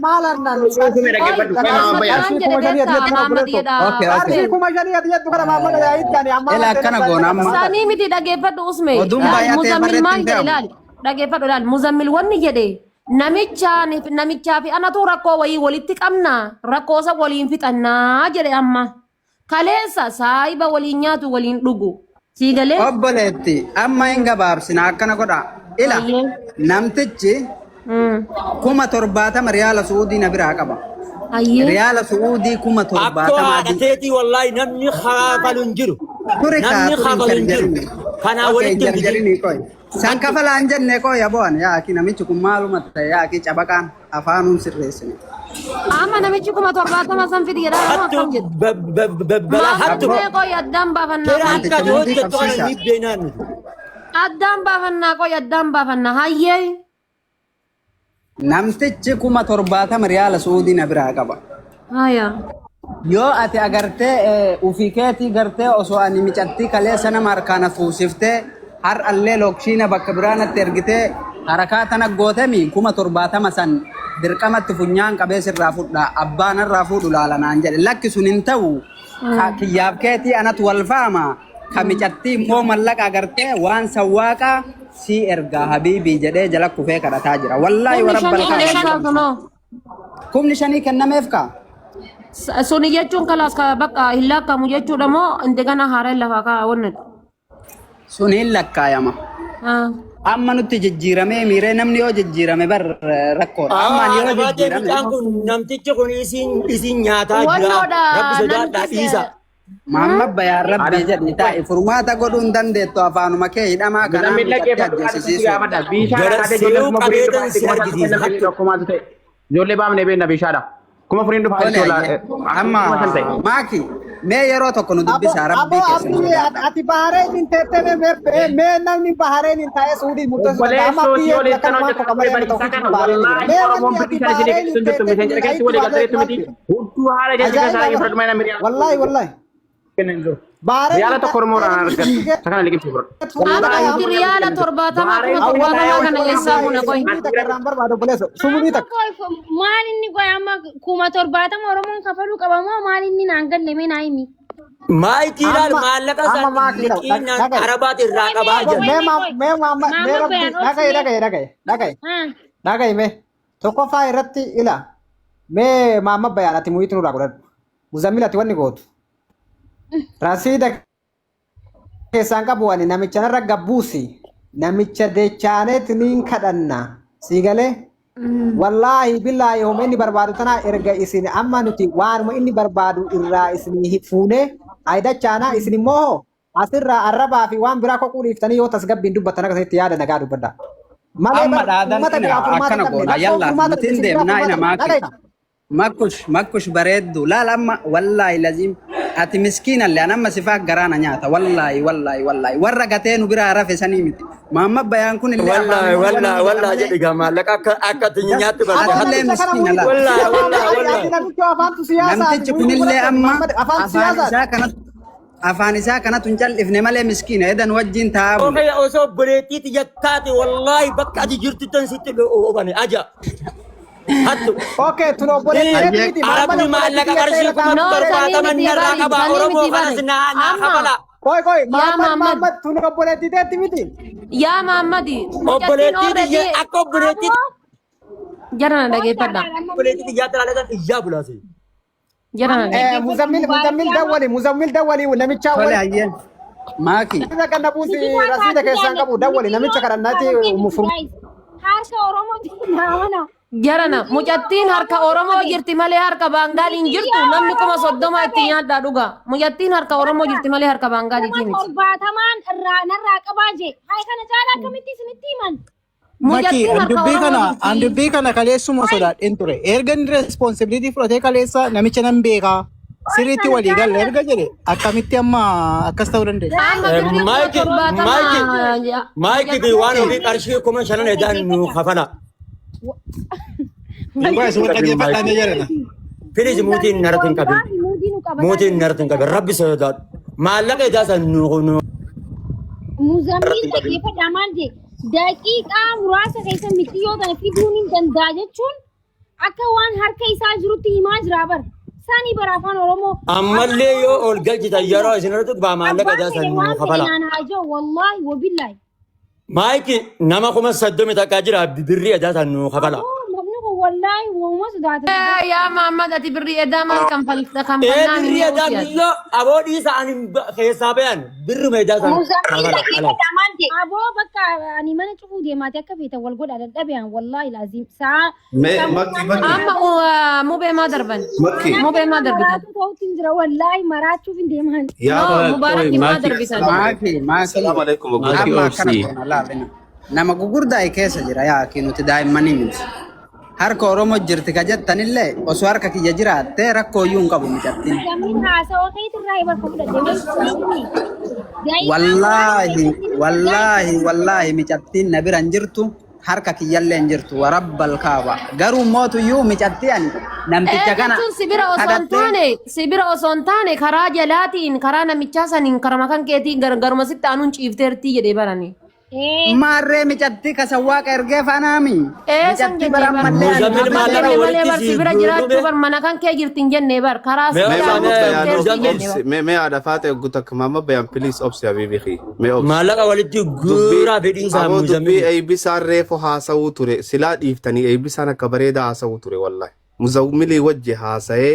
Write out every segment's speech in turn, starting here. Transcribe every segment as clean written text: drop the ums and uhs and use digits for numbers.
Maal annaan Sume dhaggeeffadhu. qarshii Qoy maama bayaan. qarshii Maal 5,000 jedhe ati jettu beektaa kana Mahammad obboleesso. jedha. Okay, okay. Qarshii 5,000 ati jettu kana Mahammad yaa'itti ani amma Ila akkana goona amma. Sanii miti dhaggeeffadhu usme. Oduun Laal baay'atee Muzammil barreetti maal hin jedhe fe'amu. laal dhaggeeffadhu laal Muzammil wanni jedhe namichaan namichaa fi anatu rakkoo wayii walitti qabna rakkoo isa waliin fixannaa jedhe amma. Kaleessa saayiba waliin nyaatu waliin dhugu. Sii galee? Obboleetti amma hin gabaabsina akkana godha. Ila Ayyee. namtichi 70,000 riyaala Su'uudii na biraa qaba. Ayyee. Riyaala Su'uudii kuma Akkoo torbaatama haadha teetii wallaahi namni kafalu hin jiru. Turi kaa Namni turi hin kafalu hin jiru. jarjarini. Kanaa Okay, walitti hin fidin. jarjarini qoy. San kafalaa hin jenne qoy aboon yaaki namichi kun maaluma ta'e yaaki cabaqaan afaanuun sirreessine. Amma namichi 70,000 san fidi jedhaa moo Hattu akkam jedhu? balaa hattu. Maal mee qoy addaan baafannaa Kera qoy. akka Namticha ati mudii hojjettu kana qabsiisa. ni beeknaan nuti. Addaan baafannaa qoy addaan baafannaa hayyee. Namtichi 70,000 riyaala Su'uudii na biraa qaba. Haya. Yoo ati agartee ufii keetii gartee osoo ani micattii kaleessa nama harkaan na fuusiftee har'allee lokshiina bakka biraa natti ergitee harakaa tana gootemi 70,000 san dirqamatti funyaan qabee sirraa fudha abbaa narraa fuudhu laala naan jedhe lakki sun hin ta'u ka kiyyaaf keetii anatu wal faama ka micattii immoo mallaqa agartee waan sawwaaqaa sii ergaa habiibii jedhee jala kufee kadhataa jira wallaahi Kumni warabbal shanii kaaba kaleessaa sunoo. 5,000 kennameef kaa Suni jechuun kalaas ka bakka hin lakkamu jechuudha moo indegana haaraan lafaa kaa wanni. Sun hin lakkaayama. Amma nutti jijjiiramee miiree namni yoo jijjiirame bar rakkoodha. Amma ani yoo Arabaatee jijjiirame mucaan kun namtichi kun isin isin nyaataa jira. Wannoodha Rabbi sodaadhaa namtichi dhiisa. Maamma bayaan rabbii jedhi taa'i furmaata godhuu hin dandeettu afaanuma kee hidhamaa kanaa Muzammil mucatti dhaggeeffadhu qaadhi si ajjeesisiisuu. gaafadha. Biishaadha Gara kaatee ijoollee seeruu 4,000 dhufa qabeetan itti si kuma argisiisa. shan Hattu. tokko ta'e. Ijoollee baafnee beekna biishaadha. 4,000 dhufa Tole jechuudha. ayyee. Amma 5,000 ta'e. maaki mee yeroo tokko nu Abo dubbisaa abo rabbii keessan abdii sodaadha. ati Bahrain hin teettee mee mee mee namni Bahrain hin taa'ee Suudii murteessuu danda'a. Amma Obboleessoo abdii si eeguu waliin akkan kan waan hojjetan tokko ture malee bariisaa tokkichi kana Bahrain jira. wallaahi Mee Oromoon wanti ati birrii sana isinii Bahrain kennitu hin hin jirtu teettee miseensa keessi walii galteetu miti. Hudduu haala keessa Ajaa'iba keessaa bara. fudhadhu mana miriyaa. Wallaahi wallaahi. Kennan jiru. Bahrain Riyaala tokko Oromoo irraa argatu. Isa kana liqimsee fudhadhu. Amma nuti riyaala 70 70,000 kana eessaa fuuna qoy. Sumuni takka irraan barbaadu obboleesso. Sumuni Amma takka. qoy maal inni qoy amma 70,000 Oromoon kafaluu qaba moo maal inni naan galle mee naa himi. Maayikii ilaal Amma maallaqa amma san maakii ta'u liqiin dhaga'i. Arabaati irraa Qoy qabaa mee jira. qoy Mee mee ma qoy. mee ma mee Maama rabbi bayaan dhaga'i obsi mee. dhaga'i dhaga'i dhaga'i Haa. dhaga'i mee tokkoffaa irratti ila mee maamma bayaan ati muyiitu nurraa godhadhu. Muzammil ati wanni gootu. Rasiida keessaan qabu ani namicha narra gabbuusi. Namicha dechaaneet niin kadhanna. Sii galee? Wallaahi billaahi homa inni barbaadu tanaa erga isin amma nuti waanuma inni barbaadu irraa isin fuunee ayidachaanaa isin immoo hoo asirraa arrabaa fi waan biraa koquu dhiiftanii yoo tasgabbiin dubbattan akkasitti yaada nagaa dubbadha. Malee Amma bar dhaadan uummata ina biraa furmaata akkana hin qabne goona rakkoon yallaa furmaata nuti hin isin biraa deemnaa ina furmaata qabne maaki. dhaga'i. Makkush makkush bareeddu laal amma wallaahi laziim ati miskiinallee an amma sifaa garaa na nyaata wallaahi wallaahi wallaahi warra gatee nu biraa rafe sanii miti maamma bayaan kun illee Wallaahi afaanuma wallaahi wanni jedha wallaahi malee jedhi gaa maallaqa akka akka ati nyaatti barte Ati atillee hattu. namicha kana miskiina muyitu laal Wallaahi wallaahi ati wallaahi. namicha afaantu siyaasaati namtichi muyitu kunillee godhadhu amma Muhammad afaantu afaan siyaasaati. isaa kanatu afaan isaa kanatu hin cal'ifne malee miskiina edan wajjin taa'aa bule Okey osoo obboleettii tiyya taate wallaahi bakka ati jirtu tan sitti obane aja. Hattu. Okay, tun obboleettii Ayyee. keetii miti Muhammad Arabni obboleettii maallaqa tiyya ta'e qarshii irra kuma No kaa'amtu sanii torbaatama miti narraa bari qaba. sanii Oromoo miti kanas bari. naa naa Amma kafala. Qoy qoy yaa Muhammad Mahammad Muhammad tun obboleettii teetti miti. yaa Mahammadi mucattiin Obboleettii tiyya already akka obboleettii Aboo jara na qoy dhageeffadha. taadhaan amma obboleettii tiyyaatti ilaalatan iyyaa bulaase. Jara na Amma dhageeffadha. dhaggeeffadhu Muzammil mubaarak Muzammil amma dawwali Muzammil dawwali namicha tole wali hayyee maaki irra kan nabuusi mijigaa rasiida taatee keessaan jaalle qabu dawwali namicha mijigaan kadhannaati qabatee miti furmaata guys. Harka Oromoo naamana. Jarana Mijigaa mucattiin harka Oromoo Oromoo qabe. jirti malee harka Baangaaliin jirtu Mijigaa namni kuma Oromoo 30 itti qabe. nyaadhaa dhuga. Mucattiin harka Oromoo Bakka jirti malee harka Baangaaliitii kuma miti. torbaatamaan irraa narraa qabaa jee. Hayi kana caalaa akkamitti isinitti himan? Maki, Mucattiin an harka dubbii Oromoo kana an jirti. dubbii kana kaleessuma Hayi sodaadheen ture. Erga inni responsibility fudhatee kaleessa namicha nan beekaa. qoy Sirriitti kana walii galla caalaa erga jedhe akkamitti amma akkas ta'uu dandeenya? Amma birrii kuma Maayiki torbaatama maayiki maayiki mucattiin waan ofii qarshii 5,000 edaan nu kafala. Dhugaa isin dhaggeeffadhaa mee jedhana. Please muutiin narratti hin qabin. Wallaahi muudii nu qabataa Muutiin jiru. narratti hin qabin. Rabbi sodaadhu. Maallaqa edaa san nu nu Muzammil dhaggeeffadhaa maal jee daqiiqaa muraasa keessa mitiyyoo tana fiduun hin danda'a jechuun Akka waan harka isaa jirutti himaa jira bar. Sani bara afaan Oromoo. Ammallee yoo ol galchitan yeroo isin irratti gubbaa maallaqa Abbaan isaa fedhe san waan fedhe kafala. naan haa jiru wallaahi wabillaahi. Maayiki nama 31,000 jira birrii edaa san nu kafala. Aboo namni kun wallaahi wooma sodaata. Yaa Mahammad ati birrii edaa maal kanfalta Ee kanfalnaan birrii hin edaa oofti ati. miyyoo aboo dhiisa ani keessaa bayan birruma edaa san Muzammil kafala. daqiiqa lamaan ta'e. Aboo bakka ani mana cufuu deemaati akka feetan wal godha dadhabeen wallaahi laazim. Saa Mee sammuu makki waan makki Amma mubee maa darban? makki Mubee maa darbitan? maraatu ta'utti hin jira wallaahi maraachuuf hin deeman. yaa No, Qoy Mubaarak qoy maa maaki darbitan? Maaki maaki Assalaamu alaikum maaki obboleeyyan. amma akkana obsi. goona laalina. Nama gugurdaa'e keessa jira yaa akii nuti daa'immanii miti. Harka Oromoo jirti ka jettanillee osoo harka kiyya jiraattee rakkoo iyyuu hin qabu mucattiin. Muzammil haasawa keetirraa bakka fudhadhe wayii daa'imman Wallaahi keessatti wallaahi wallaahi micattiin na bira hin jirtu harka kiyyallee hin jirtu warabbal kaaba. Garuu mootuyyuu micattii ani namticha kana Jechuun sibira osoo hin kadhattee taane sibira osoo hin taane karaa jalaatiin karaa namichaa saniin karama kan keetiin garuma sitti aanuun ciifteertii jedhee barani. Ee maarree micattii kasawwaaqa ergee faanaami. Ee san Micattii jennee bara bar. ammallee ani Muzammil Akkas maallaqa jenne malee walitti bar sii sibira jiraachuu guurume. bar mana kan kee jirti hin jenne bar karaa Mee Mee sitti obsa aanuun maamma mee bayaan ciifteertii Muzammil jenne bar. obsi mee mee haadha faate oggu takka maamma bayaan please obsi habiibi kii mee obsi. Maallaqa walitti Dubbii guuraa fedhiin isaa aboo dubbii Muzammil. eebbisaan reefu haasawuu ture silaa dhiiftanii eebbisaan akka bareedaa haasawuu ture wallahi. Muzammilii wajji haasa'ee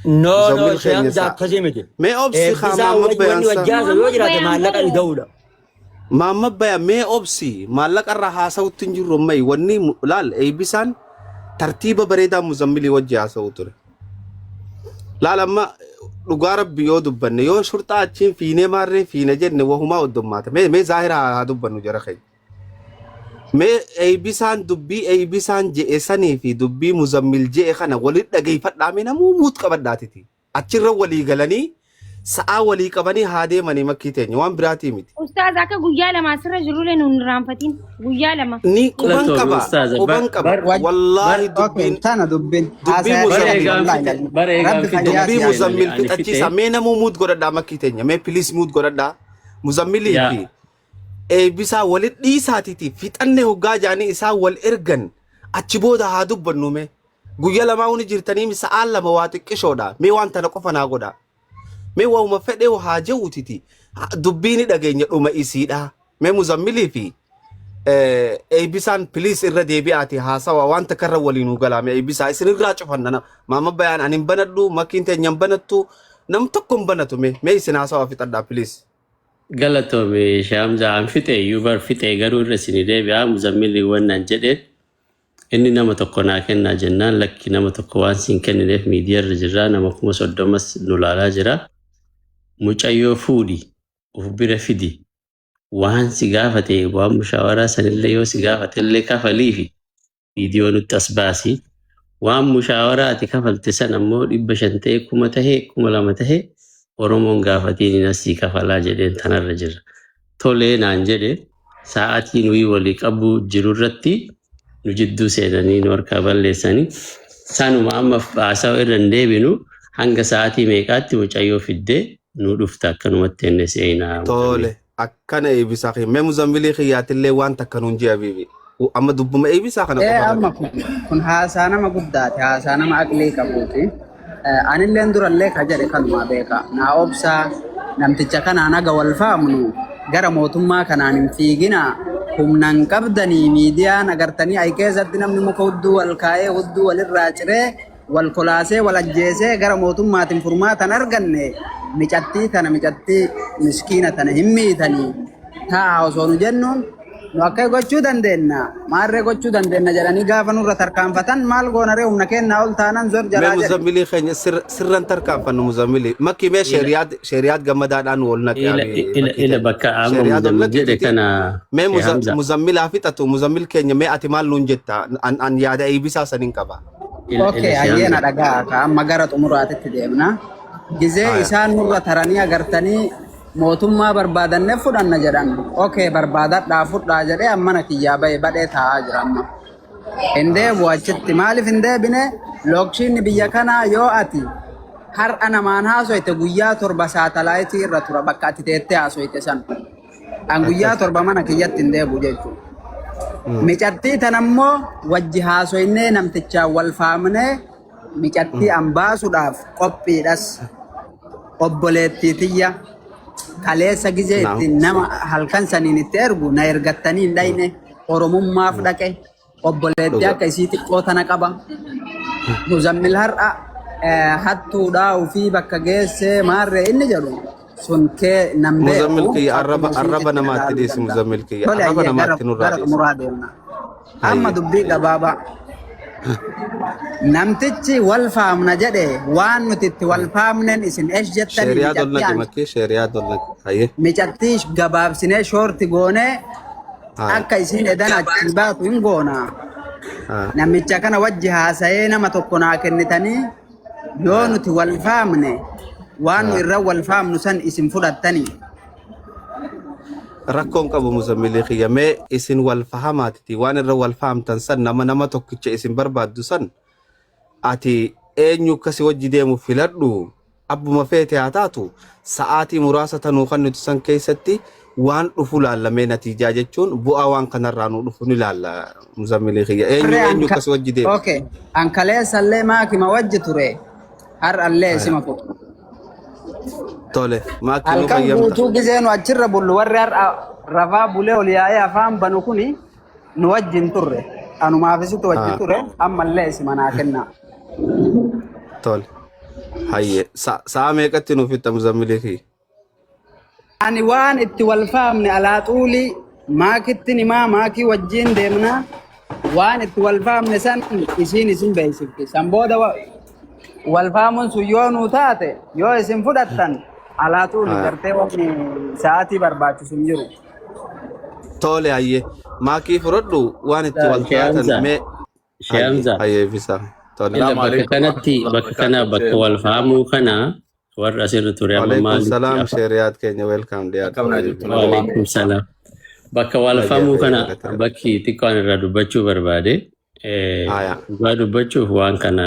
No no muzammil ishee keenya hamza isaa. akkasii miti. Mee obsi haa Eebbisaa maamma wanni bayaan sa. wajji haasa'u yoo Muhammad jiraate bayaan maallaqa godhu. ida'uudha. Maamma bayaan mee obsi maallaqa irraa haasawutti hin jirru ammayi wanni laal eebbisaan tartiiba bareedaa muzammilii wajji haasawuu ture. Laal amma dhugaa rabbi yoo dubbanne yoo shurxaa achiin fiinee maarree fiine jenne wahumaa oddummaata. Mee mee zaahira haa dubbannu jara keenya. Mee eebbisaan dubbii eebbisaan je'e sanii fi dubbii muzammil je'e kana walitti dhageeffadhaa mee namuu muut qabadhaatiti. Achirra walii galanii sa'aa walii qabanii haa deemanii makkii teenya waan biraatii miti. Ustaaz akka guyyaa lama asirra jirrullee nuun irraanfatin guyyaa lama. Ni quban Galatoomi qaba ustaaza. quban Bar qaba bar wallaahi bar dubbiin tana dubbiin dubbii haasaya bar dheerati muzammil eegaan wallaahi fixe lalli. bar eegaan Rabbi fixe fayyaa dubbii si haa muzammil muzammil ani fixe. fixachiisa mee namuu muut godhadhaa makkii teenya mee piliis muut godhadhaa muzammilii Yaa fi eebbisaa walit dhiisaatiiti fixanne hoggaa jaanii isaa wal ergan achi booda haa dubbannu mee guyya lamaa huni jirtanii sa'aan lama waa xiqqishoodha mee waan tana qofa naa godha mee waa'uma fedhee haa je'uutiti dubbii ni dhageenya dhuma isiidha mee muzammilii fi eebbisaan piliis irra deebi'aati haasawa waan takka irra waliin galaame eebbisaa isin irraa cufanna maama bayaan ani hin banadhu makkiin teenya hin banattu nam tokko hin banatu mee mee isin haasawa fixadhaa piliis. Galatoomi Shaamza an fixe iyyuu bar fixe garuu irra isinii deebi'a muzammilli wannan jedheen inni nama tokko naa kennaa jennaan lakki nama tokko waan siin kennineef miidiyaa irra jirra nama 30,000 nu laalaa jira. Mucayyoo fuudhi of bira fidi waan si gaafate waan mushaawaraa sanillee yoo si gaafatellee kafaliifi viidiyoo nutti as baasi. Waan mushaawaraa ati kafalte san ammoo 500 ta'e 1000 ta'e 2000 ta'e Oromoon gaafatiin asii kafalaa jedheen tanarra jira. Tolee naan jedhe sa'aatii nuyi walii qabu jiru irratti nu jidduu seenanii nu harkaa balleessanii sanuma amma haasawa irra hin deebinu hanga sa'aatii meeqaatti mucayyoo fiddee nu dhufta akkanumatti enne seenaa Tole akkana eebbisaa kiyya mee muzammilii kiyyaatillee waan takka nuun ji'a biibi amma dubbuma eebbisaa kana Ee qofa amma dhageenya. kun haasaa nama guddaati haasaa nama aqlii qabuuti. Anilleen durallee ka jedhe kanuma beeka. Naa obsaa namticha kanaan haga wal faamnu gara mootummaa kanaan hin fiigina humnan qabdanii miidiyaan agartanii ayi keessatti namni muka hudduu wal kaa'ee hudduu walirraa ciree wal kolaasee wal ajjeesee gara mootummaatiin furmaatan arganne micattii tana micattii miskiina tana hin miitanii taa'a osoo nu jennuun nu akka gochuu dandeenya maarree gochuu dandeenya jedhanii gaafa nurra tarkaanfatan maal goonaree humna kennaa ol taanan zor Mee jalaa jedhe. muzammilii keenya sirran tarkaanfannu muzammilii makki mee sheeriyaad sheeriyaad gammadaadhaan wal naqe Ila abi ila makkii ila teenya bakka amma sheeriyaad wal muzammil jedhe naqe kana mee Shee Hamza muzammilaa fixatu muzammil keenya mee ati maal nuun jetta an yaada eebbisaa saniin qaba. ila ila Okay, Shee hayyeena Hamza dhagaa ka amma gara xumuraatitti deemna. Gizee Haya. isaan nurra taranii agartanii mootummaa barbaadanne fudhanna jedhan. Okay, barbaadadhaa fudhaa jedhee ammana kiyyaa bahe badhee taa'aa jira amma. Hin deebi'u achitti. Maaliif hin deebine? Lookshiinni biyya kanaa yoo ati har'a namaan haasoyte guyyaa 7 saatalaayitii irra tura bakka ati teettee haasoyte san. An guyyaa Akkas. 7 mana kiyyatti hin deebi'u jechuudha. Micattii tanammoo wajji haasoynee namtichaan wal faamnee micattii an baasuudhaaf qophiidhas. Obboleettii tiyya kaleessa gizee Naam. ittiin nama halkan saniin itti ergu na ergattanii hin dhayne Oromummaaf dhaqe obboleettii Dhuga. akka isii xiqqoo tana qaba. Muzammil har'a hattuudhaa ofii bakka geessee maarree inni jedhu sun kee nan Muzammil beeku kiyya arraba akkuma arraba isiititti na namaatti laaluu dhiisi danda'a. Muzammil kiyya Tole arraba ayyee gara namaatti nurraa gara dhiisi. xumuraa deemna. Amma Hayyee. dubbii gabaabaa. Namtichi wal faamna jedhe waan nuti itti wal faamnen isin esh jettanii Sheeriyaa micattii dolnaqi an makkii sheeriyaa dolnaqi. Hayyee. micattii gabaabsinee shoorti goonee Haa. akka isiin edan achii baatu hin goona. Haa. Namicha kana wajji haasa'ee nama tokko naa kennitanii yoo nuti wal faamne waan nu Haa. irra wal faamnu san isin fudhattanii. Rakkoon qabu muzammilii kiyya mee isin wal fahamaatiti waan irra wal fahamtan san nama nama tokkicha isin barbaaddu san ati eenyu akkasi wajji deemu filadhu abbuma feete haa taatu sa'aatii muraasa tanuu kan nuti san keessatti waan dhufu laallamee natiijaa jechuun bu'aa waan kanarraa nu dhufu ni laalla muzammilii kiyya eenyu Warri eenyu akkasi wajji deemu. Okay. An kaleessallee maakima wajji ture. Har'allee isima fudhu. Tole maakii nu Halkan fayyamta. guutuu gizee nu achirra bullu warri har'a rafaa bulee ol yaa'ee afaan banu kuni nu wajjin turre. Anumaaf isitu wajji Haa. ture ammallee isima naa kennaa. Tole hayyee sa'a meeqatti nuuf fitta muzammilii kiyya? Ani waan itti wal faamne alaa xuulii maakitti himaa maakii wajjin deemnaa waan itti wal faamne san isiin isin beeksifti. San booda wal faamuun sun yoo nuu taate yoo isin fudhattan alaa xuulii Haa. gartee wanni sa'aatii barbaachisu hin jiru. Tole hayyee maakii fudhadhu waan itti wal Shee taatan Hamza, mee Shee hayyee Hamza. hayyee bisa tole. Ila Salaamu bakka alaikum kanatti warahmatullahi bakka kana wabarakatuh. bakka wal fahamuu kana warra asirra ture amma Waalaikum maalitti salaam afa sheeriyaat keenya welcome dhiyaadhu. Akkam naa jirtu nagumaa? Waalaikum salaam. Bakka wal Fayyaa fahamuu fayyaa kana galata. bakki xiqqoon irraa dubbachuu barbaade Haya. dhugaa dubbachuuf waan kana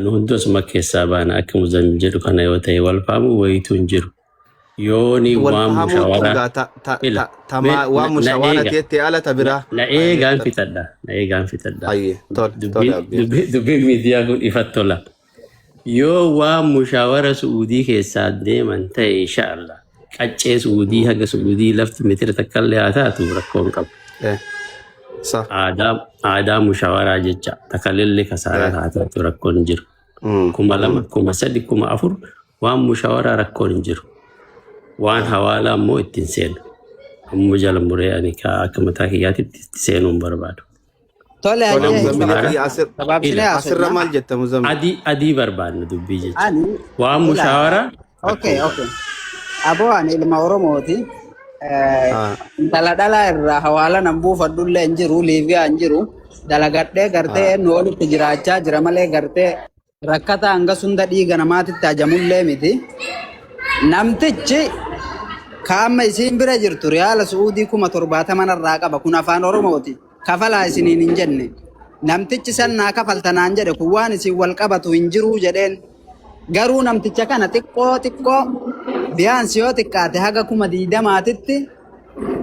nu hundi osuma keessaa baana akka muzammil jedhu kana yoo ta'e wal fahamuu wayiitu hin jiru. Yooni Wal waan fahamuu mushawaraa tungaa ta ta ila ta tamaa mee waan na mushawaara eega teettee ala ta na biraa. na Hayyee eegaan tole. fixadha na eegaan fixadha. Hayyee tole tole Dubbiin abbii. dubbiin dubbiin miidiyaa kun ifatti tola. Yoo waan mushaawara Su'uudii keessaa deeman ta'e inshaallah qaccee Su'uudii haga Su'uudii lafti mitira takka illee haa taatu rakkoo hin qabu. Eh sa Aadaa aadaa mushaawaraa jecha takkallee kasaaraa eh haa taatu rakkoon hin jiru. 2000, 3000, 4000 waan mushaawaraa rakkoon hin jiru. Waan hawaalaa immoo ittiin seenu. Ammoo jala muree ani akka mataa kiyyaatitti itti seenuu hin barbaadu. Tole Tole hayyee Waan muzammilii mushawaraa kiyya asir gabaabsinee ila asirra haasofna. maal jetta muzammil? adii adii barbaanna dubbii jecha. Ani Waan ila mushaawaraa rakkoo okay hin qabu. okay. Aboo ani ilma Oromooti. Haa Intala dhalaa irraa hawaala nan buufadhullee hin jiru, Liibiyaa hin jiru. Dalagadhee gartee haa nu olitti jiraachaa jira malee gartee rakkata hanga sunda dhiiga namaatitti ajamullee miti. Namtichi kaama isiin bira jirtu riyaala Su'uudii 70,000 narraa qaba. Kun afaan Oromooti. Kafalaa isiniin hin jenne. Namtichi san naa kafaltanaan jedhe kun waan isin wal qabatu hin jiruu jedheen. Garuu namticha kana xiqqoo xiqqoo biyaansi yoo xiqqaate haga 20,000tti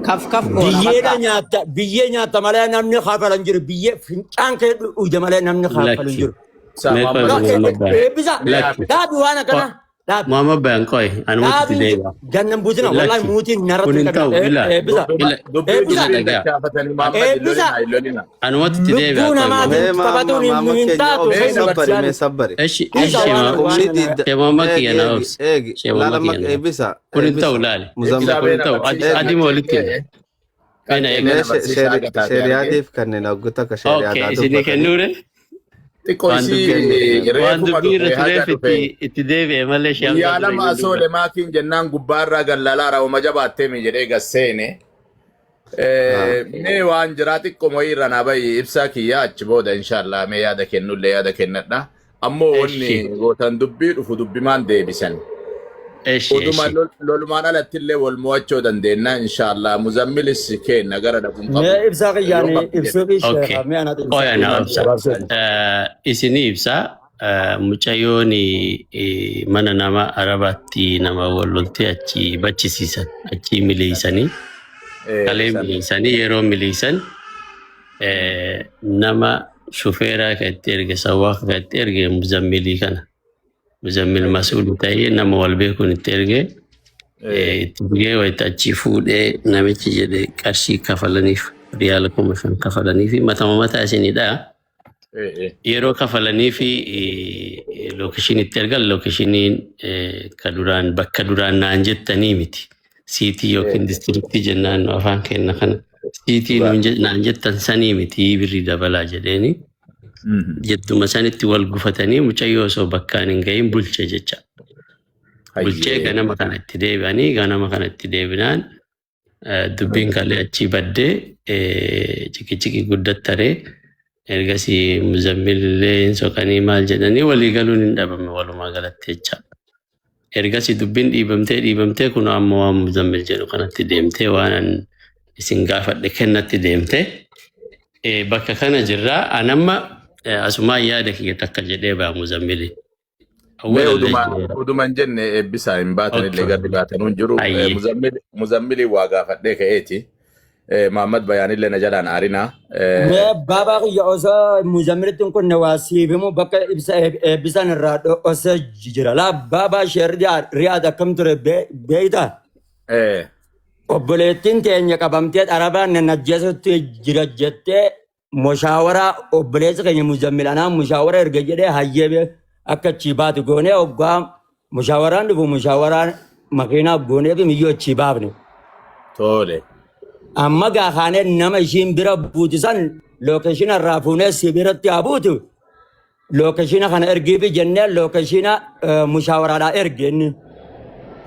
kaf kaf goona Biyyeedha bakka. nyaatta biyyee nyaatta malee namni kafalu hin jiru biyyee fincaan kee dhuyda malee namni kafalu hin Lakki. jiru. Sa Mee qoy Muhammad Muhammad Bayan. Eebbisa mee Lakki. hafe. dhaabi waan akkana dhaabi Muhammad Bayan qoy anumatti itti dhaabi deebi'a. gannan buutina wallahi Lakki. muutiin narratti Kun hin hin ta'u qabina ila eebbisa ila Dubbii eebbisa ila dubbiin dhagaa. dachaafatanii Muhammad hin eebbisa lolina hin lolina. Anumatti itti deebi'a lubbuu qoy namaatiin Mee Muhammad. taphatuun maama hin keenya taatu obsi Mee keessa sabbari mee barsiisan sabbari. Eshi dhiisa eshi waan ma Humni waan diidda shee Muhammad eegi kiyya na eegi obsi. eegi Shee Muhammad laala kiyya na obsi. eebbisa Kun hin ta'u eebbisa laali. muzammil Ibsaa Kun hin beena ta'u adi barsiisaa adi walitti hima. qaccee Mee na qaccee eega. mee beena barsiisaa haga taate argee. sheeriyaatiif kanneen hogguta akka Okay sheeriyaataa isinii dubbatanii kennuure Xiqqoo waan isii dubbii waan reefuma dubbii irra dhufe haga tureef dhufe. itti itti deebi'e malee shee Guyyaa Hamzaa dura lama iyyuu asoo dubbadha. lemaakiin jennaan gubbaarraa gallalaara uma jabaattee mi jedhee gasseene. haa Mee waan jiraa xiqqoo mo'ii irra naa bahi ibsaa kiyyaa achi booda inshaallah mee yaada kennullee yaada kennadha. Ammoo wanni Eshi gootan dubbii dhufu dubbimaan deebisan. eshi Oduma eshi. lolumaan alatti illee wal mo'achuu dandeenya inshaallah. Muzammilis kenna gara dhaquun qabu. Mee ibsaa Yoo kiyyaani qabdi ibsuu jedhe. fi Okay. sheekha mee anatu ibsa Qoya na kiyyaani obsa. gabaabsee. Isinii ibsa mucayyoon mana nama Arabaatti nama wal loltee achi bachisiisan achi miliisanii Kalee San. miliisanii yeroo miliisan nama shufeeraa kan itti erge sawwaa kan itti erge muzammilii kana. Muzammil Masuud ta'ee nama wal beekuun itti erge itti ergee wayita achii fuudhee namichi jedhe qarshii kafalaniif riyaala 5,000 kafalanii fi matama mataa isinidha. Yeroo kafalanii fi lookeshinii itti ergan lookeshiniin ka duraan bakka duraan naan jettanii miti. Siitii yookiin distriktii jennaan nu afaan keenya kana. Siitii Dhugaa. nuun naan jettan sanii miti birrii dabalaa jedheeni. Jettuma sanitti wal gufatanii mucayyoo osoo bakkaan hin gahin bulche jecha. Bulchee Hayyee. ganama kana itti deebi'anii ganama kana itti deebinaan dubbiin kalee achii baddee ciqiciqi guddattaree ergasii muzammilillee hin soqanii maal jedhanii walii galuun hin dhabame walumaa galatti jecha. Ergasii dubbiin dhiibamtee dhiibamtee kun amma waan muzammil jedhu kanatti deemtee waan an isin gaafadhe kennatti deemtee bakka kana jirraa anamma asumaan yaada kiyya takka jedhee baa muzammili. Mee Awwalallee uduma jedheera. uduma hin jenne eebbisaa hin baatanillee Okay. garri baatanuu hin jiru. Ayyee. Muzammilii waa gaafadhee ka'eeti. Mahammad Bayaanillee na jalaan aarinaa. Mee baabaa kiyya osoo muzammilitti hin kunne waa siif himu bakka ibsa eebbisan irraa osoo jira. Laa baabaa ishee riyaad akkam ture beeyta? Obboleettiin teenya qabamtee arabaan na najjeesutti jira jettee mushaawaraa obboleessi keenya muzammil anaan mushaawara erga jedhee hayyee akka achii baatu goonee hoggaa mushaawaraan dhufu mushaawaraan makiinaa goonee fi miyyoo achii baafne. Tole. Amma gaafaanee nama ishiin bira buutu san lookeeshina irraa fuunee si biratti haa buutu. Lookeeshina kana ergiifi jennee lookeeshina mushaawaraadhaa erge inni.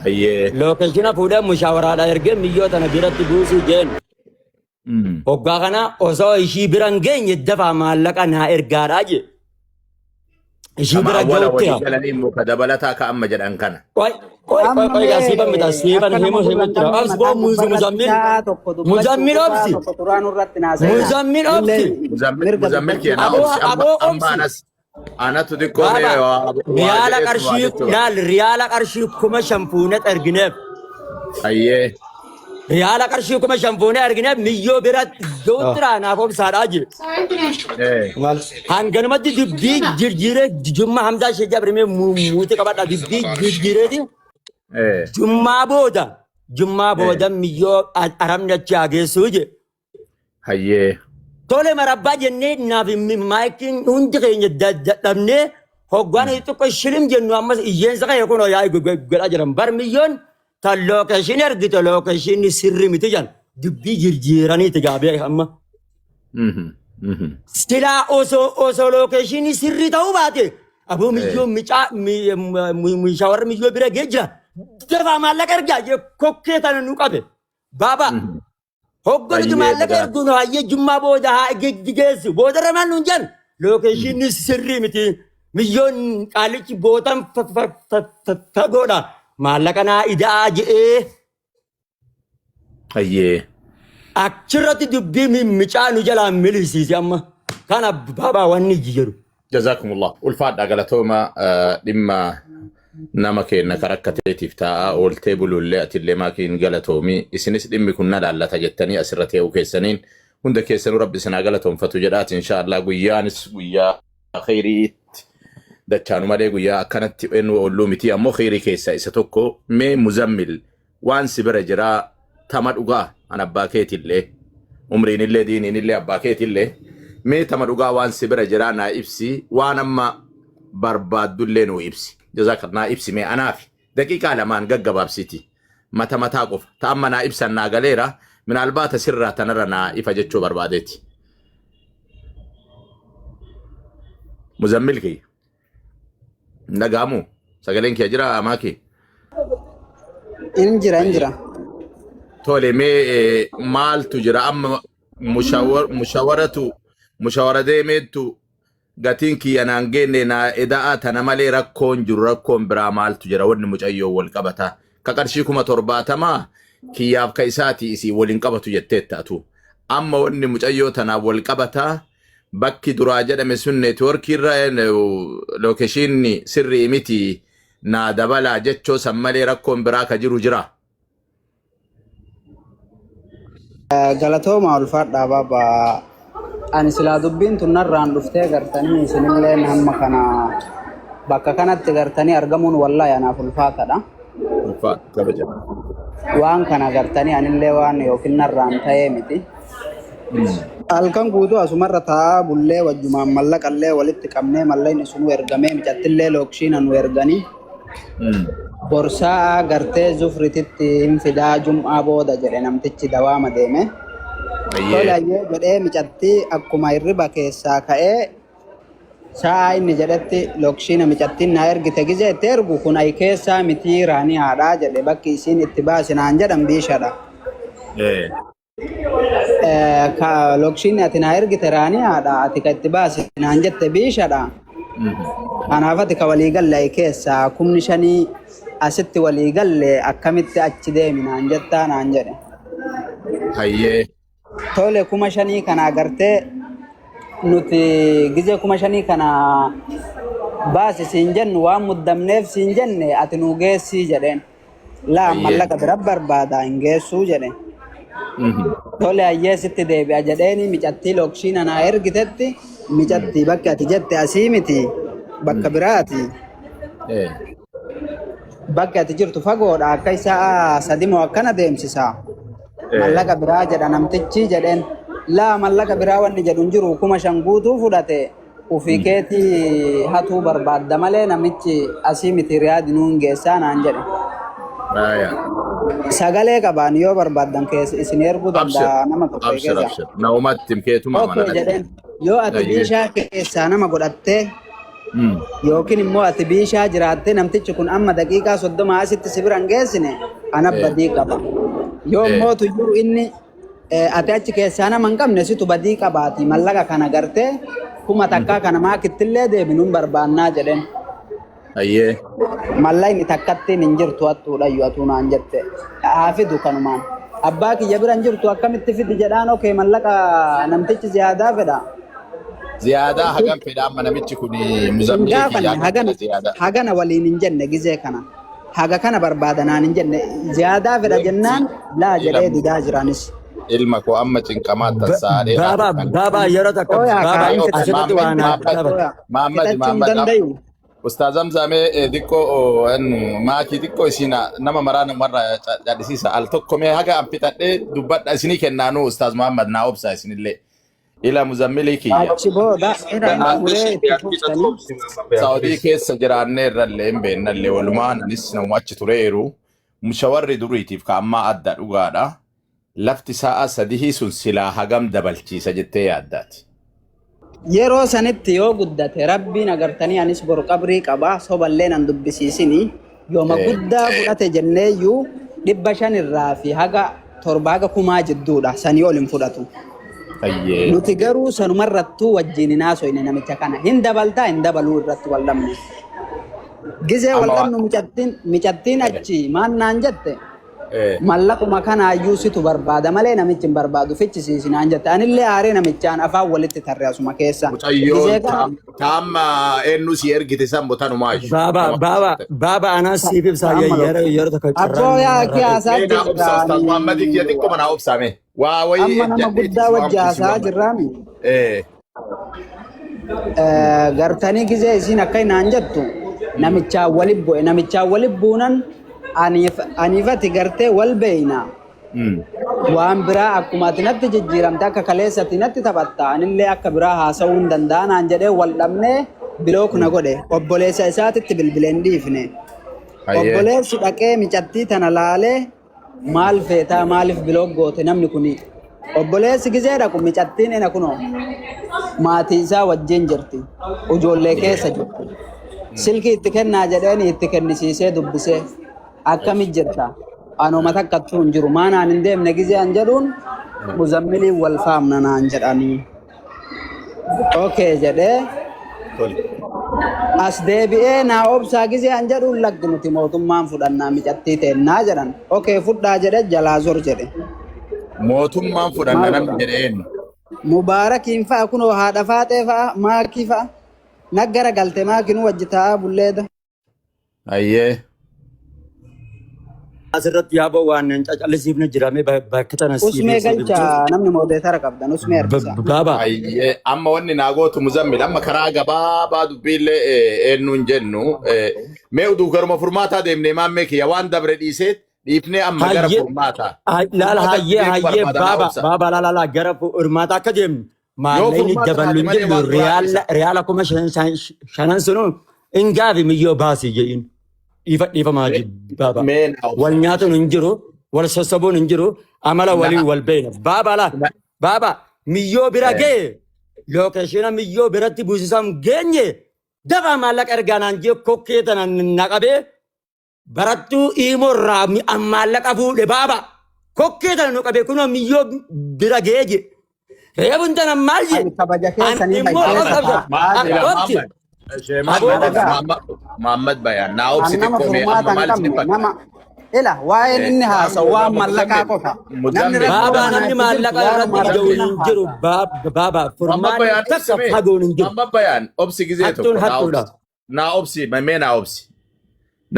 Hayyee. Lookeeshina fuudhee mushaawaraadhaa ergee miyyoo tana biratti buusuu jeen. Hoggaa kana osoo ishii bira hin geenye dafaa maallaqa naa ergaadhaa jee. Ishii Kama bira awwala ga'utti walii galanii immoo ka dabalataa ka amma jedhan kana. Qoy qoy qoy Amma qoy gaa siifan mita mee siifan akka nama himu gurra hin himutti jira. qabne Obsi mataa boo gubbarratti muzammil isaa tokko dubbachuu muzammil qofaa obsi tokko turaa nurratti naasa'ina. muzammil Nullee obsi Muzammil mirga muzammil dubbachuu kiyya naa aboo obsi amma aboo amma obsi anas anatu xiqqoo mee baaba waa waa riyaala jedheetu waa qarshii jechuudha. laal riyaala qarshii 5,000 fuunee ergineef Hayyee. riyaala qarshii 5,000 fuunee ergineef miyyoo bira ga'utti naaf obsaadhaa jire. Hanganumatti dubbii jirjiiree jummaa Hamzaa ishee jabrimee muutii qabadha dubbii jirjiireeti. Jummaa booda jummaa booda miyyoo arabni achi haa geessuu je. Hayyee. Tole marabbaa jennee naaf maayikiin hundi keenya dadhabnee hoggaan xixiqqoo shilim jennu ammas iyyeensa kee kun yaa'ii godhaa jiran. Bar miyyoon tan lookeeshinii argite lookeeshinii sirrii miti jedhan dubbii jirjiiraniiti gaabee amma. Silaa osoo lookeeshinii sirrii ta'uu baate aboo miyyoo micaa shawarri miyyoo bira gee jira. Dafaa maallaqa ergaa jee kokkee tana nu qabe. Baaba hogga nuti Hayyee maallaqa dhugaa. erguun hayyee jummaa booda haa geessu. Boodarra maal nuun jedhan lookeeshinii sirrii miti. Miyyoon qaalichi bootan fagoodha. Maallaqa naa ida'aa je'ee Hayyee. achirratti dubbii micaa nu jalaa milisiise amma. Kana baabaa wanni jedhu. Jazakumullah. Ulfaadha galatooma dhimma nama keenya ka rakkateetiif taa'aa ooltee buluullee atillee maakiin galatoomii isinis dhimmi kun na laallata jettanii asirra tee'uu keessaniin hunda keessanuu rabbi isin haa galatoomfatu jedhaati inshaallah guyyaanis guyyaa kheyriitti dachaanu malee guyyaa akkanatti eenyu oolluu miti ammoo kheyrii keessaa isa tokko mee muzammil waan si bira jiraa tama dhugaa an abbaa keetillee umriinillee diiniinillee abbaa keetillee mee tama dhugaa waan si bira jiraa naa ibsi waan amma barbaaddullee nuu ibsi jazaakal naa ibsi mee anaafi daqiiqaa lamaan gaggabaabsiti mata mataa qofa ta amma naa ibsan naa galeera minaalbaata sirraa tanarra naa ifa jechuu barbaadeeti. Muzammil kiyya. Dhaga'amu sagaleen kiyya jira maaki? In jira in jira. Tole mee maaltu jira amma mushawaratu mushawara deemeettu gatiin kiyya naan geenne naa eda'aa tana malee rakkoon jiru rakkoon biraa maaltu jira wanni mucayyoo wal qabata ka qarshii 70,000 kiyyaaf ka isaati isii waliin qabatu jetteetta atu amma wanni mucayyoo tanaaf wal qabata bakki duraa jedhame sun neetwoorkii irra lookeeshinni sirrii miti naa dabalaa jechoo san malee rakkoon biraa ka jiru jira. Galatooma ulfaadhaa baaba. Ani silaa dubbiin tun narraan dhuftee gartanii isinillee hamma kana bakka kanatti gartanii argamuun wallaahi anaaf ulfaatadha. Ulfaadha kabaja. Waan kana gartanii anillee waan yookiin narraan ta'ee miti. Halkan guutuu asumarra taa'aa bullee wajjumaan mallaqallee walitti qabnee mallaqni sunuu ergamee micattillee lookshiina nu erganii borsaa gartee zufrititti hin fidaa jum'aa booda jedhe namtichi dawaama deeme. Tole ayyee jedhee micattii akkuma hirriba keessaa ka'ee sa'aa inni jedhetti lokshiina micattiin naa ergite gizee itti ergu kun ayi keessaa mitii raanii haadhaa jedhe bakki isiin itti baase naan jedhan biishadha. Ka lokshiinni ati naa ergite raanii haadha ati ka itti baase naan jette biishadha. Kanaaf ati ka walii galle ayi keessaa 5,000 asitti walii galle akkamitti achi deemi naan jettaa naan jedhe. Hayyee. Tole 5,000 kana agartee nuti gizee 5,000 kana baasi siin jennu waan muddamneef siin jenne ati nuu geessii jedheen. Laa mallaqa bira barbaada hin geessuu jedhe. Tole hayyee sitti deebi'a jedheeni micattii lokshiina naa ergitetti micattii bakki ati jette asii miti bakka biraati. Bakki ati jirtu fagoodha akka isaa sadi moo akkana deemsisa. Mallaqa biraa jedha namtichi jedheen. Laa mallaqa biraa wanni jedhu hin jiru 5,000 guutuu fudhate ofii keetii hatuu barbaadda malee namichi asii miti riyaadi nuun geessaa naan jedhe. Sagalee qabaan yoo barbaaddan keessa isin erguu Abshir, danda'a nama tokko abshir, keessa. abshir. Naumatti keetuma Okay mana jedheen yoo ati biishaa keessaa nama godhattee yookiin immoo ati biishaa jiraattee namtichi kun amma daqiiqaa 30 asitti si bira hin geessine ana badii qaba. Yoo immoo tuyyuu inni ati achi keessaa nama hin qabne situ badii qabaati mallaqa kana gartee 1000 kana maakittillee deebinu hin barbaannaa jedheen. Ayyee. Mallaqni takkattiin hin jirtu hattuudha iyyuu atuu naan jette. Haa fidu kanumaan. Abbaa kiyya bira hin jirtu akkamitti fidi jedhaan okee mallaqa namtichi ziyaadaa fedha. Ziyaadaa hagam fedha amma namichi kun Hin muzammilii gaafanne kiyya hagam hagana fedha ziyaadaa. hagana waliin hin jenne gizee kana. Haga kana barbaada naan hin jenne ziyaadaa fedha jennaan laa jedhee didaa jiraanis. Ilma koo amma cinqamaa tan sa'aa dheeraa Baaba dhufan. baaba yeroo takka Oyaa baaba kaa hin fixan. asirratti waa naa Maammad dhaaba. Maammad Fixachuu hin Maammad dandayu. Ustaaz Hamzaa mee xiqqoo maakii xiqqoo isin nama maraa namarraa cadhisiisa al tokko mee haga an fixadhee dubbadha isinii kennaanuu Ustaaz Muhammad naa obsa isinillee ila muzammilii kiyya. Achi booda muree itti fuftanii. Saawudii keessa jiraannee irrallee hin beennallee walumaan anis nama achi tureeru mushawarri duriitiif ka ammaa adda dhugaadha. Lafti sa'a sadihii sun silaa hagam dabalchiisa jettee yaaddaati? Yeroo sanitti yoo guddate rabbiin agartanii anis bor qabrii qaba soballee nan dubbisiisini yooma guddaa fudhate jenneeyyuu 500 irraa fi haga torba haga kumaa jidduudha sanii ol hin fudhatu. Hayyee. Nuti garuu sanumarrattuu wajjin hin haasoyne namicha kana hin dabaltaa hin dabaluu irratti wal dhabne. Gizee wal Amma dhabnu micattiin achi maal naan jette Mallaquma kanaayyuu situ barbaada malee namichi hin barbaadu fichisiisi naan jette. Anillee aaree namichaan afaan walitti tarre asuma keessa. Gizee Mucayyoon kana taamma eenyu si ergite san botanumaayyu. Baaba baaba baaba anaa siif ibsaa Amma yeroo yeroo tokko Abboo carraan yaa narraa kee haasaa Mee naa obsa jirta. Ustaaz Muhammad kiyya xiqqoo naa obsaa mee. Waa wayii Amma nama ejjadheeti guddaa si wajji waamti si haasaa waamma. jirraami. Gartanii gizee isiin akka naan jettu namichaan wali bu'e namichaan wali buunan aniifati gartee wal beeyna waan biraa akkuma ati natti jijjiiramte akka kaleessa ati natti taphatta anillee akka biraa haasa'uu hin danda'a naan jedhee wal dhabnee bilook na godhe obboleessa isaatitti bilbilee hin dhiifne obboleessi dhaqee micattii tana laalee Maal feetaa maaliif bilook goote namni kuni obboleessi gizee dhaqu micattiin ina kunoo maatii isaa wajjin jirti ijoollee keessa jirti silkii itti kennaa jedheeni itti kennisiisee dubbisee akkami jirta anuma takkattuu hin jiru maanaan hin deemne gizee an jedhuun muzammiliin wal faamna naan jedhanii Okay jedhee Tole. as deebi'ee naa obsaa gizee an jedhuun laggi nuti mootummaan fudhannaa micattii teennaa jedhan. Okay fudhaa jedhe jalaa zor jedhe. Mootummaan fudhanna Maal namni godha? jedhe eenyu? Mubaarakiin fa'a kunoo haadha faaxee fa'a maakii fa'a naggara galte maakinuu wajji taa'aa bulleeda. Ayyee. Asirratti yaaboo waan hin cacallisiifne jira mee bakka tana siif Usmee siif galcha ibsu. namni moodeetara qabdan usmee harkisa. Baaba. Ayyee, amma wanni naa gootu Muzammil amma karaa gabaabaa dubbiillee eenyuun jennu mee uduu garuma furmaataa deemnee maammee kiyya waan dabre dhiisee dhiifnee amma gara Hayyee furmaataa. laala Furmaata hayyee deemuu hayyee barbaada naa baaba obsa. baaba laala laala gara furmaataa akka deemnu Yoo maallaqni furmaata daballu taate hin malee jennu waan biraa riyaala dhiisa. riyaala 5,000 sunu hin gaafi miyyoo baasii jedhin. Dhiifa dhiifamaa baaba. Mee naa obsa. Wal nyaatuun hin jiru, wal sossobuun hin jiru, amala waliin Na wal beeyna. Baaba laa na baaba miyyoo bira ga'e location miyyoo biratti buusisam geenye dafaa maallaqa ergaa naan jee kokkee tana na qabee barattuu imoo irraa maallaqa fuudhe baaba. Kokkee tana nu qabee kunoo miyyoo bira ga'ee je. Reebuun tana maal je? Ani kabaja Ani keessanii immoo dhaggeeffata. obsa Baay'ee obsi. Muhammad Aboo Muhammad Dhagaa. Muhammad Bayaan naa An obsi nama xiqqoo mee amma furmaata hin maal isin qabne fakkaata? nama ila waa'een inni haasa'u waan mallaqaa Muzammil qofa. Namni Muzammil rakkoo Baabaa manaa namni itti jirtu maallaqa waanuma irratti ija'u rakkina hin jiru. haasa'a. Baabaa Muhammad furmaanni Bayaan takka obsi mee fagoon hin jiru. Muhammad Bayaan obsi gizee Hattuun tokko naa hattuudha. obsi naa obsi mee naa obsi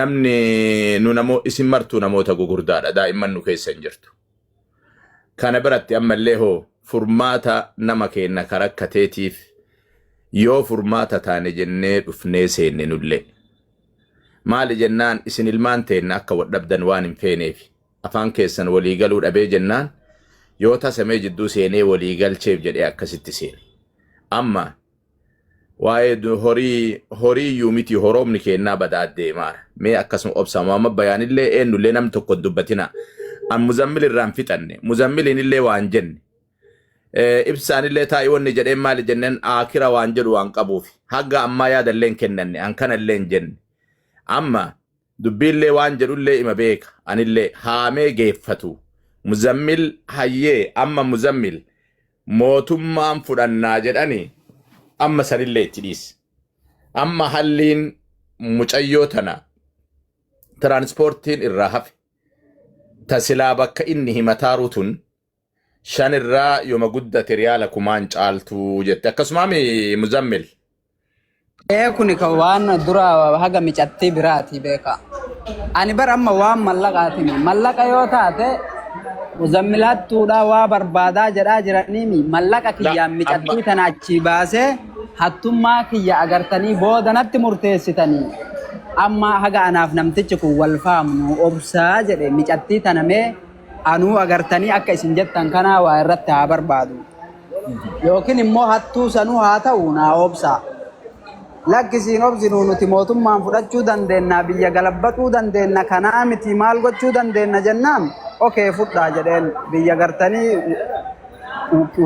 namni nu namo isin martuu namoota gugurdaadha daa'imman nu keessa hin jirtu. Kana biratti ammallee hoo furmaata nama keenna ka rakkateetiif yoo furmaata taane jennee dhufnee seenne nullee. Maali jennaan isin ilmaan teenna akka wadhabdan waan hin feeneef afaan keessan walii galuu dhabee jennaan yoo tasamee jidduu seenee walii galcheef jedhee akkasitti seene. Amma waa'ee horii horii iyyuu miti horoomni keennaa badaa deemaara. Mee akkasuma obsa Muhammad Bayaanillee eenyullee namni tokko hin dubbatina. An Muzammil irraa hin fixanne. Muzammiliin illee waan jenne. Ibsaanillee taa'ii wanni jedheen maali jenneen aakira waan jedhu waan qabuuf. Haga ammaa yaadallee hin kennanne. An kanallee hin jenne. Amma dubbiillee waan jedhullee ima beeka. Anillee haamee geeffatu. Muzammil hayyee amma Muzammil mootummaan fudhannaa jedhani amma sanillee itti dhiisi. Amma halliin mucayyoo tana tiraanspoortiin irraa hafe tasilaa bakka inni himataaru tun 5 irraa yoma guddate riyaala kumaan caaltuu jette. Akkasumaa mi Muzammil? Ee kuni kan waan dura haga micattii biraati beeka. Ani bar amma waan mallaqaatimi. Mallaqa yoo taate muzammilaattuudha waa barbaadaa jedhaa jiraniimi mallaqa La kiyyaan amma micattii tana achii baasee hattummaa kiyya agartanii booda natti murteessitanii. Amma haga anaaf namtichi kun wal faamnu obsaa jedhe micattii tana mee anuu agartanii akka isin jettan kanaa waa irratti haa barbaadu. Yookiin immoo hattuu sanuu haa ta'u naa obsaa. Lakkisiin obsinu nuti mootummaan fudhachuu dandeenya biyya galabbatuu dandeenya kanaa miti maal gochuu dandeenya jennaan okee fudhaa jedheen biyya gartanii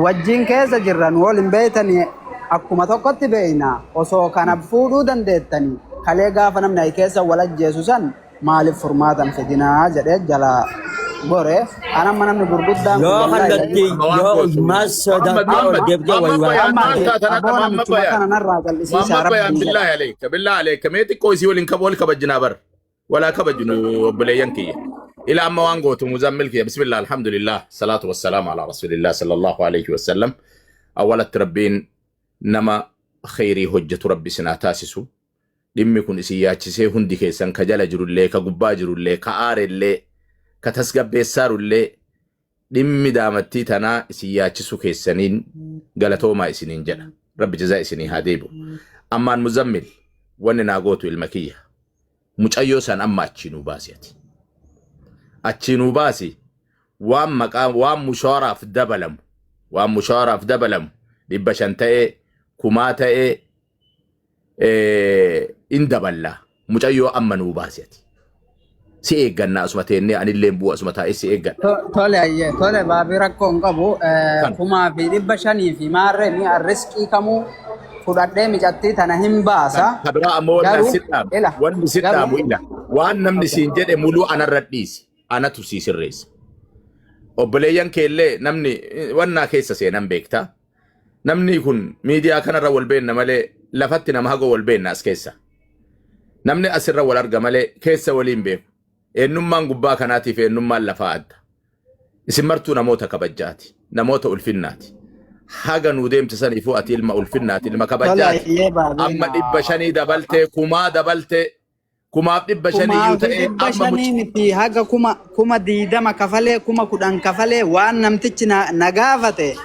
wajjin keessa jirra nu waliin beeytanii akkuma tokkotti beeyna osoo kana fuudhuu dandeettanii kalee gaafa namni ayi keessa wal ajjeesu san maaliif furmaatan fidinaa jedhee jala gore anamma namni gurguddaan kun Yoo wallaahi kallattii amma waan yoo gootu maal Muhammad sodaatee ol Muhammad deebitee Muhammad wayi waa Bayaan amma maal ati taatan hadha aboo Muhammad namichuma Bayaan kana narraa jal'isiisaa Muhammad Bayaan rabbiin jedha. billahi aleeka billahi aleeka mee xiqqoo isii waliin wal kabajinaa bar walaa kabajnu obboleeyyan kiyya ila amma waan gootu Muzammil kiyya bismillah alhamdulillah salaatu wassalaamu ala rasulillah sallallahu alayhi wasallam awwalatti rabbiin nama kheyrii hojjetu rabbi isin haa taasisu dhimmi kun isin yaachisee hundi keessan ka jala jirullee ka gubbaa jirullee ka aarellee ka tasgabbeessaarullee dhimmi daamattii tanaa isin yaachisu keessaniin galatoomaa isiniin jedha. Rabbi jazaa isinii haa deebi'u. Ammaan Muzammil wanni naa gootu ilma kiyya. Mucayyoo san amma achii nuu baasi ati. Achii nuu baasi waan maqaa waan mushaaraaf dabalamu waan mushaaraaf dabalamu 500 ta'ee kumaa ta'ee in daballa. Mucayyoo amma nuu baasi ati. Si eeggannaa asuma teennee anillee bu'u asuma taa'ee si eeggadha. Tole ayyee tole baabii rakkoo hin qabu. Kan 5,500 fi maarree mi'a riskii kamuu fudhadhee micattii tana hin kan baasa. ka biraa ammoo wanni an Garuu si dhaamu ila wanni si garuu dhaamu ila waan namni okay. siin jedhe muluu anarra dhiisi anatu sii sirreessa. Obboleeyyan keellee namni wannaa keessa seenan beektaa. Namni kun miidiyaa kanarra wal beenna malee lafatti nama hagoo wal beenna as keessa. Namni asirra wal arga malee keessa waliin beeku. Eenyummaan gubbaa kanaatiif eenyummaan lafaa adda. Isin martuu namoota kabajjaati. Namoota ulfinnaati. Haga nuu deemte saniifuu ati ilma ulfinnaati, ilma Tole kabajjaati. ayyee baabii Amma na 500 dabaltee kumaa dabaltee 1500 iyyuu Kumaa fi ta'ee dhibba amma shanii miti haga 20,000 kafalee 10,000 kafalee waan namtichi na gaafate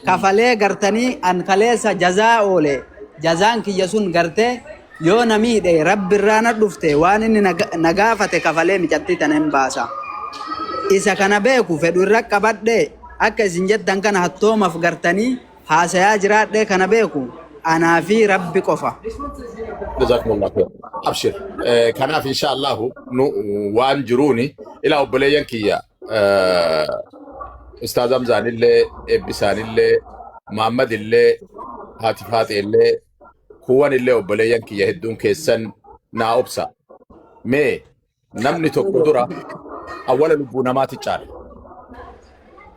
kafalee gartanii an kaleessa jazaa oole jazaan kiyya sun gartee yoo na miidhe rabbi irraa na dhufte waan inni na gaafate kafalee micattii tana hin baasa. Isa kana beeku fedhu irra qabadhe akka isin jettan kana hattoomaaf gartanii haasayaa jiraadhee kana beeku anaa fi rabbi qofa. Jazakumullah khair. Abshir. Kanaaf insha Allahu nu waan jiruuni ilaa obboleeyyan kiyya Ustaaz Hamzaanillee Eebbisaanillee Muhammadillee Haati Faaxeellee kuuwanillee obboleeyyan kiyya hedduun keessan naa obsa. Mee namni tokko dura awwala lubbuu namaati caala.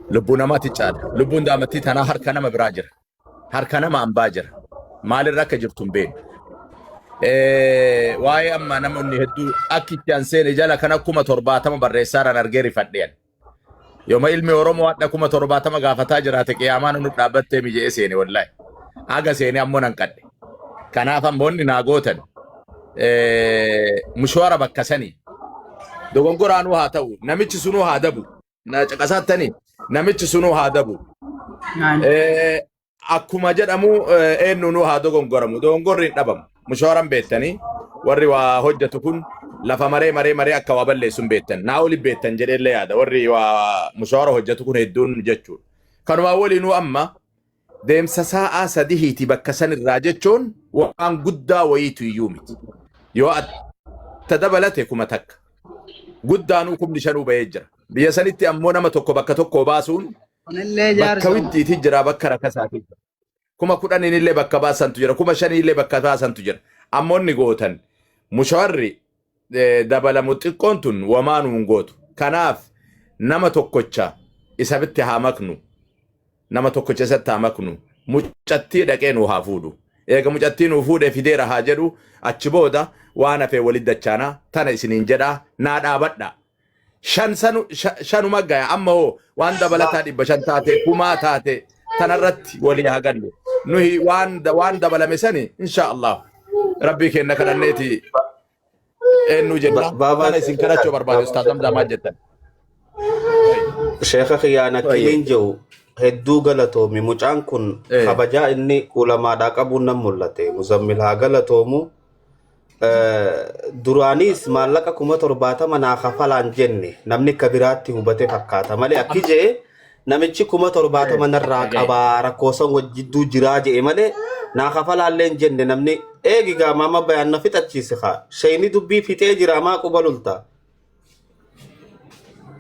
Lubbuu namaati caala. Lubbuun daamattii tanaa harka nama biraa jira. Harka nama ambaa jira. Maalirra akka jirtu hin beeknu. Waa'ee amma namoonni hedduu akki itti an seene jala kana 70,000 barreessaaraan argee rifadheen. Yooma ilmi Oromoo hadha 70,000 gaafataa jiraate qiyaamaan nu dhaabbattee mije'ee seene wallaahi. Haga seene ammoo nan qadhe. Kanaaf ammoo inni naa gootan mushwaara bakka sanii dogongoraanuu haa ta'u namichi sunuu haa dabu. Na caqasaattanii namichi sunuu haa dabu. Akkuma jedhamu eenyuunuu haa dogongoramu. Dogongorri hin dhabamu. Mushooran beektanii warri waa hojjetu kun lafa maree maree maree akka waa balleessu hin beektan. Naa oli beektan jedheellee yaada. Warri waa mushoora hojjetu kun hedduun jechuudha. Kanumaa waliinuu amma deemsa sa'aa sadihiiti bakka sanirraa jechuun waan guddaa wayiitu iyyuu miti. Yoo atta dabalate 1000. Guddaanuu 5,000 bahee jira. Biyya sanitti ammoo nama tokko bakka tokkoo baasuun Kunillee bakka jaarsa. widdiiti jira bakka rakasaati jira. 10,000 illee bakka baasantu jira. 5,000 illee bakka baasantu jira. Ammoo inni gootan mushawarri dabalamu xiqqoon tun wamaanuu hin gootu. Kanaaf nama tokkocha isabitti haa maknu. Nama tokkocha isatti haa maknu. Mucattii dhaqee nuu haa fuudhu. Eega mucattii nuu fuudhee fideera haa jedhu achi booda waan hafee walitti dachaanaa tana isiniin jedhaa naa dhaabadha. Shan sanu shanuma gaya amma hoo waan dabalataa 500 taate kumaa taate tanarratti walii haa gallu. Nuyi waan dabalame sani insha Allah rabbii kenna kadhanneeti eenyu jenna Baabaa tana isin kadhachuu barbaade ustaaz Hamzaa maal jettan? Sheekha kiyyaa Baay'ee. nakkiniin jiru hedduu galatoomi. Mucaan kun kabajaa inni ulamaadhaa qabuun nan mul'ate. Muzammil haa galatoomu. Duraanis maallaqa 70,000 naa kafalaan jenne namni akka biraatti hubate fakkaata malee akki je'e namichi 70,000 narraa qabaa rakkoosan wajjidduu jiraa je'e malee naa kafalaallee hin jenne namni eegi gaa maama bayaan na fixachiise kaa sheeyni dubbii fixee jira maa quba lulta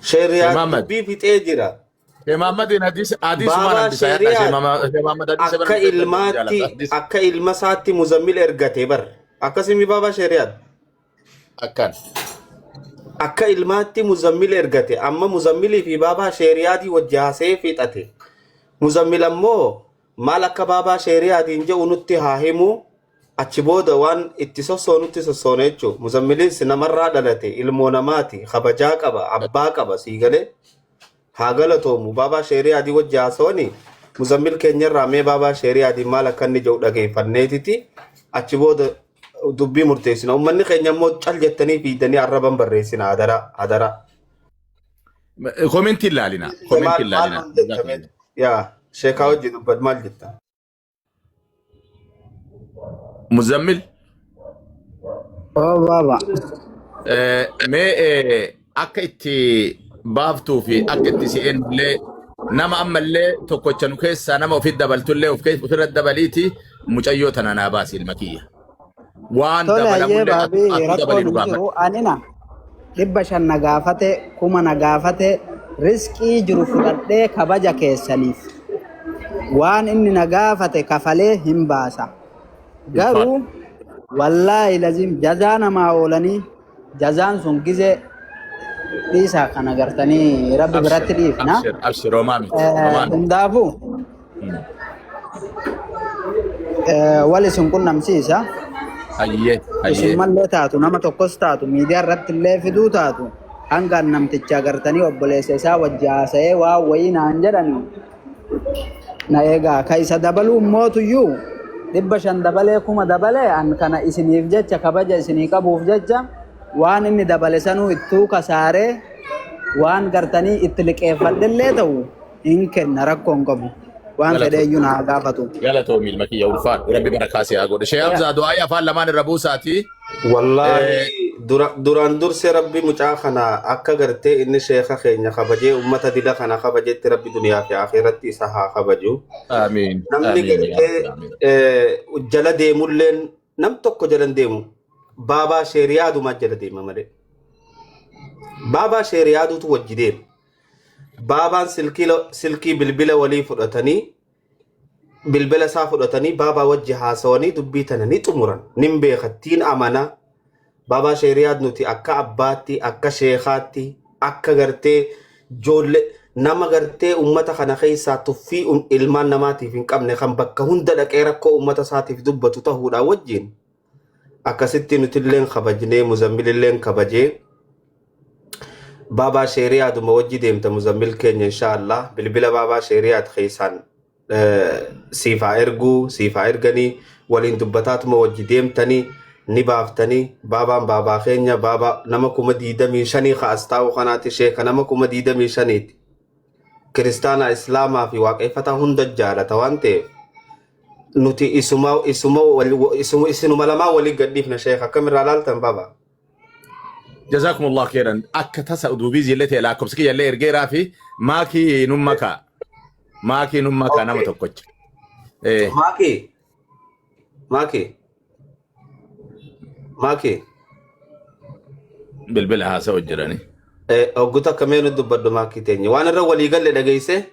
sheeriyaa Muhammad. dubbii fixee jira. Sheikh Muhammadin hadiisuma Baabaa hambisa yadha Sheikh sheeriyaa Muhammad Sheikh Muhammad hadiisa bira akka nu keessatti ilmaatti jaalata hadis akka ilma isaatti muzammil ergate bar akkasimi baabaa sheeriyaat akkan akka ilmaatti muzammil ergate amma muzammilii fi baabaa sheeriyaatii wajji haasa'ee fixate muzammil ammoo maal akka baabaa sheeriyaatiin jedhu nutti haa himu achi booda waan itti sossoonutti sossoona jechuudha muzammiliis namarraa dhalate ilmoo namaati kabajaa qaba abbaa qaba sii galee haa galatoomu baabaa sheeriyaadii wajji haasawani muzammil keenyarraa mee baabaa sheeriyaadii maal akka inni jedhu dhageeffanneetiti achi booda dubbii murteessina uummanni keenya immoo cal jettanii fiidanii arraban barreessina hadaraa hadaraa. Komentii ilaalina komentii Maal maal ilaalina maal jetta mee? Yaa sheekaa wajji dubbad maal jetta? Muzammil Oo baaba. Mee akka itti baaftuu fi akka itti si eenyullee nama ammallee tokkocha nu keessaa nama ofitti dabaltullee ofirra dabaliiti mucayyoo tana naa baasi ilma kiyya. Waan Tole ayyee dabalamullee baabii atuu dabalii rakkoon nu hin gaafadhu. jiru anina 500 na gaafate 1000 na gaafate riskii jiru fudhadhee kabaja keessaniif waan inni na gaafate kafalee hin baasa. Garuu Ulfaadhu. wallaahi lazim jazaa namaa oolanii jazaan sun gizee dhiisaa kana gartanii rabbi Abshir biratti dhiifna. abshir abshir homaa miti homaa miti. Hundaafuu wal isin qunnamsiisa. Hayyee hayyee. Isin taatu nama tokkos taatu miidiyaa irratti illee fiduu taatu hanga namticha gartanii obboleessa isaa wajji haasa'ee waan wayii naan jedhanii na eegaa ka isa dabaluu mootuyyuu 500 dabalee 1000 dabalee an kana isiniif jecha kabaja isinii qabuuf jecha Waan inni dabale sanuu ittuu kasaaree waan gartanii itti liqeeffadhellee ta'u hin kenna rakkoo hin qabu. Waan Galatoomi. fedheeyyuu na haa gaafatu. Galatoomi ilma kiyya ulfaadhu. Rabbi barakaa si haa godhu. Shee Hamzaa du'aa'ii afaan lamaan irra buusaati. Wallaahi duraan dursee rabbi mucaa kana akka gartee inni sheeka keenya kabajee ummata dila kana kabajetti rabbi duniyaa fi akhiratti isa haa kabaju. Amiin. Namni Amiin yaa gartee Rabbi amiin. jala deemulleen nam tokko jala hin deemu. Baabaa sheeriyaadumaa jala deema malee. Baabaa sheeriyaaduutu wajji deema. Baabaan silkii bilbila walii fudhatanii bilbila isaa fudhatanii baabaa wajji haasawanii dubbii tana ni xumuran. Nin beekattiin amana. Baabaa sheeriyaad nuti akka abbaatti, akka sheekaatti, akka gartee joollee nama gartee ummata kana keessaa tuffii ilmaan namaatiif hin qabne kan bakka hunda dhaqee rakkoo ummata isaatiif dubbatu ta'uudhaan wajjin akkasitti nutilleen kabajnee muzammililleen kabajee baabaa sheeriyaaduma wajji deemta muzammil keenya inshaallah bilbila baabaa sheeriyaad keessaan siif haa erguu siif haa erganii waliin dubbataatuma wajji deemtanii ni baaftanii baabaan baabaa keenya baabaa nama 25,000 ka'as taa'u kanaati sheeka nama 25,000ti kiristaana islaamaa fi waaqeffataa hunda jaalata waan ta'eef nuti isuma isuma isuma isinuma lamaa walii gadhiifna sheeka akkamirraa laaltan baaba. Jazakumullah khairan. Akka tasa uduu biizii illee ta'e lakkoofsa kiyya illee ergeeraa fi maakii nun makaa. Maakii nun makaa nama tokkocha. Maakii maakii maakii. Bilbila haasa'u jirani. Hogguta akkamii nu dubbadhu maakii teenya waan irra walii galle dhageesse.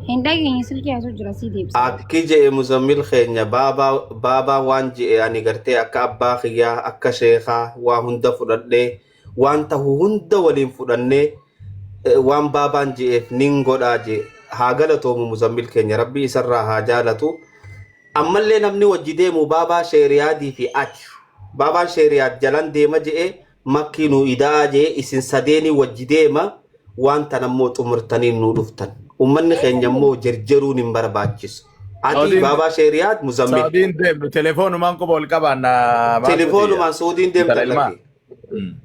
Hin dhageenye silkii haasoo jira sii deebisa. Akki je'e muzammil keenya baabaa baabaa waan je'e ani gartee akka abbaa kiyyaa akka sheekaa waa hunda fudhadhee waan tahu hunda waliin fudhannee waan baabaan je'eef nin godhaa je'e haa galatoomu muzammil keenya rabbi isarraa haa jaalatu. Ammallee namni wajji deemu baabaa sheeriyaadii fi ati baabaan sheeriyaad jalan deema je'e makkii nu idaa je'e isin sadeenii wajji deema waan tan ammoo xumurtanii nu dhuftan. Ummanni keenya immoo jerjeruun hin barbaachisu. Ati Saudiin baabaa sheeriyaad muzammil. Saudiin deemnu telefoonumaan quba ol qabaanna maal godhi Telefoonumaan Saudiin intala deemtan ilmaa. lakki.